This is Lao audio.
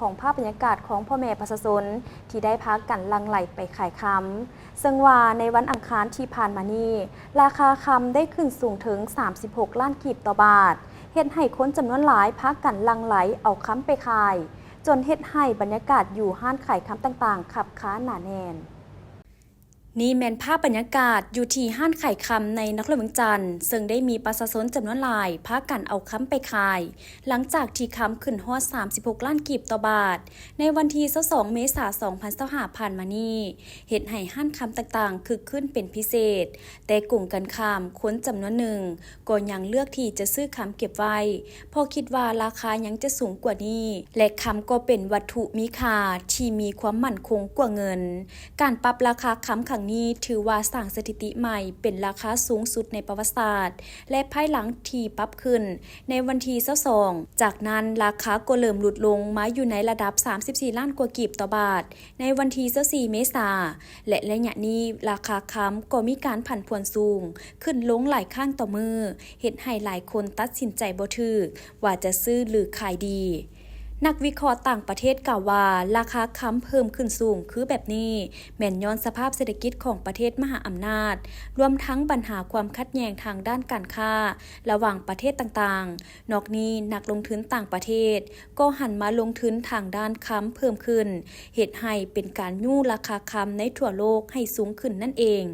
ຂອງພາບບັນຍາກາດຂອງພໍ່ແມ່ປະຊາຊົນທີ່ໄດ້ພາກັນຫຼັ່ງໄຫຼໄປຂາຍຄຳ, ເຊິ່ງວ່າໃນວັນອັງຄານທີ່ຜ່ານມານີ້, ລາຄາຄຳໄດ້ຂຶ້ນສູງເຖິງສາມສິບຫົກລ້ານກີບຕໍ່ບາດ, ເຮັດໃຫ້ຄົນຈຳນວນຫຼາຍພາກັນຫຼັ່ງໄຫຼເອົາຄຳໄປຂາຍ, ຈົນເຮັດໃຫ້ບັນຍາກາດຢູ່ຮ້ານຂາຍຄຳຕ່າງໆຄັບຄາໜາແໜ້ນ. ນີ້ແມ່ນພາບບັນຍາກາດຢູ່ທີ່ຮ້ານຂາຍຄຳໃນນະຄອນຫຼວງວຽງຈັນ, ເຊິ່ງໄດ້ມີປະຊາຊົນຈຳນວນຫຼາຍພາກັນເອົາຄຳໄປຂາຍ, ຫຼັງຈາກທີ່ຄຳຂຶ້ນຮອດສາມສິບຫົກລ້ານກີບຕໍ່ບາດ ໃນວັນທີຊາວສອງເມສາສອງພັນຊາວຫ້າຜ່ານມານີ້, ເຮັດໃຫ້ຮ້ານຄຳຕ່າງໆຄຶກຄື້ນເປັນພິເສດ, ແຕ່ກົງກັນຂ້າມ, ຄົນຈຳນວນໜຶ່ງ ກໍຍັງເລືອກທີ່ຈະຊື້ຄຳເກັບໄວ້, ເພາະຄິດວ່າລາຄາຍັງຈະສູງກວ່ານີ້ ແລະ ຄຳກໍເປັນວັດຖຸມີຄ່າທີ່ມີຄວາມໝັ້ນຄົງກວ່າເງິນ. ການປັບລາຄາຄຳຄັ້ງນີ້ຖືວ່າສ້າງສະຖິຕິໃໝ່ເປັນລາຄາສູງສຸດໃນປະຫວັດສາດ ແລະ ພາຍຫຼັງທີ່ປັບຂຶ້ນໃນວັນທີຊາວສອງ, ຈາກນັ້ນລາຄາກໍເລີ່ມຫຼຸດລົງມາຢູ່ໃນລະດັບສາມສິບສີ່ລ້ານກວ່າກີບຕໍ່ບາດ ໃນວັນທີຊາວສີ່ເມສາ ແລະ ໄລຍະນີ້ລາຄາຄຳກໍມີການຜັນຜວນສູງຂຶ້ນລົງຫຼາຍຄັ້ງຕໍ່ມື້, ເຮັດໃຫ້ຫຼາຍຄົນຕັດສິນໃຈບໍ່ຖືກວ່າຈະຊື້ ຫຼື ຂາຍດີ. ນັກວິເຄາະຕ່າງປະເທດກ່າວວ່າ ລາຄາຄຳເພີ່ມຂຶ້ນສູງຄືແບບນີ້ ແມ່ນຍ້ອນສະພາບເສດຖະກິດຂອງປະເທດມະຫາອຳນາດ, ລວມທັງບັນຫາຄວາມຂັດແຍ່ງທາງດ້ານການຄ້າລະຫວ່າງປະເທດຕ່າງໆ. ນອກນີ້, ນັກລົງທຶນຕ່າງປະເທດກໍຫັນມາລົງທຶນທາງດ້ານຄຳເພີ່ມຂຶ້ນ, ເຮັດໃຫ້ເປັນການຍູ້ລາຄາຄຳໃນທົ່ວໂລກໃຫ້ສູງຂຶ້ນນັ້ນເອງ.